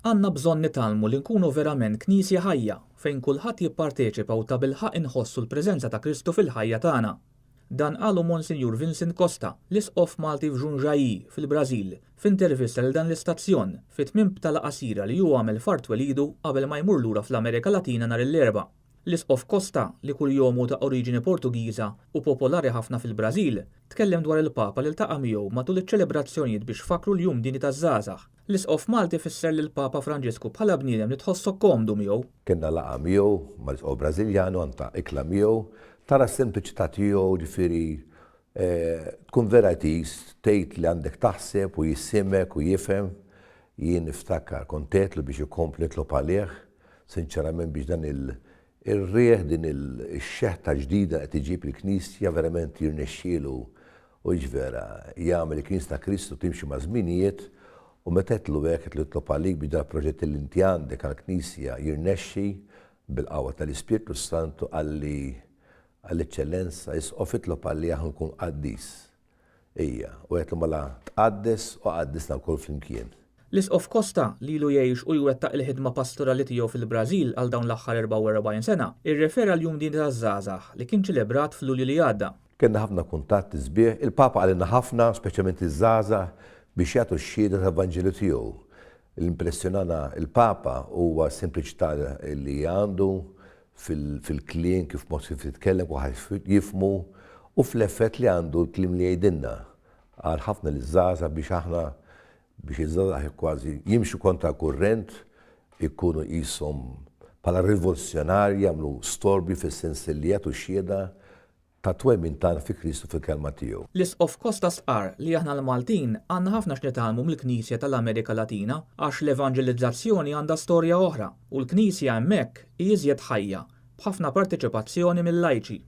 Għandna bżonn nitgħallmu li nkunu verament Knisja ħajja fejn kulħadd jipparteċipa u tabilħaqq inħossu l-preżenza ta' Kristu fil-ħajja tagħna. Dan qalu Monsinjur Vincent Costa, l-Isqof Malti f'Junjaí, fil-Brażil, f'intervista lil dan l-istazzjon, fi tmiem btala qasira li hu għamel f'art twelidu qabel ma jmur lura fl-Amerika Latina nhar l-Erbgħa. L-Isqof Costa, li kunjomu ta' oriġini Portugiża u popolari ħafna fil-Brażil, tkellem dwar il-Papa li ltaqa' miegħu matul iċ-ċelebrazzjonijiet biex fakru l-Jum Dinji taż-Żgħażagħ. L-Isqof Malti fisser lill-Papa Franġisku bħala bniedem li tħossok komdu miegħu. Kellna laqgħa miegħu, mal-Isqof Brażiljan u għandna ikla miegħu, tara s-sempliċità tiegħu, ġifieri tkun vera at ease, tgħid li għandek taħseb u jisimek u jifhem. Jien niftakar kont għedtlu biex ikompli nitlob għalih, sinċerament biex dan il-riħ, din ix-xeħta ġdida qed iġib il-Knisja verament jirnexxielu u vera jagħmel il-Knisja ta' Kristu timxi ma' żminijiet u meta għedtlu hekk għedtlu nitlob għalik biex dan il-proġett li inti għandek għall-Knisja jirnexxi bil-qawwa tal-Ispirtu Santu qalli għall-Eċċellenza Isqof itlob għalija ħa nkun qaddis. Ejja, u għedtlu mela tqaddes u qaddisna lkoll flimkien. L-Isqof Costa, li ilu jgħix u jwettaq il-ħidma pastorali tiegħu fil-Brażil għal dawn l-aħħar 44 sena, irrefera l-Jum Dinji taż-Żgħażagħ li kien ċelebrat f'Lulju li għadda. Kellna ħafna kuntatti sbieħ, il-Papa qalilna ħafna, speċjalment iż-żgħażagħ, biex jagħtu x-xhieda tal-Vanġelu tiegħu. Li impressjonana l-Papa huwa s-sempliċità li għandu fil-kliem, kif mod kif jitkellem, kulħadd jifhmu, u fl-effett li għandu l-kliem li jgħidilna. Qal ħafna liż-żgħażagħ biex aħna biex iż-żgħażagħ kważi jimxu kontra l-kurrent, ikunu qishom bħala rivoluzzjonarji, jagħmlu storbju fis-sens li jagħtu xhieda tat-twemmin tagħna fi Kristu fil-kelma tiegħu. L-Isqof Costa stqarr li aħna l-Maltin għandna ħafna x'nitgħallmu mill-Knisja tal-Amerika Latina għax l-evanġelizzazzjoni għandha storja oħra u l-Knisja hemmhekk hi iżjed ħajja b'ħafna parteċipazzjoni mill-lajċi.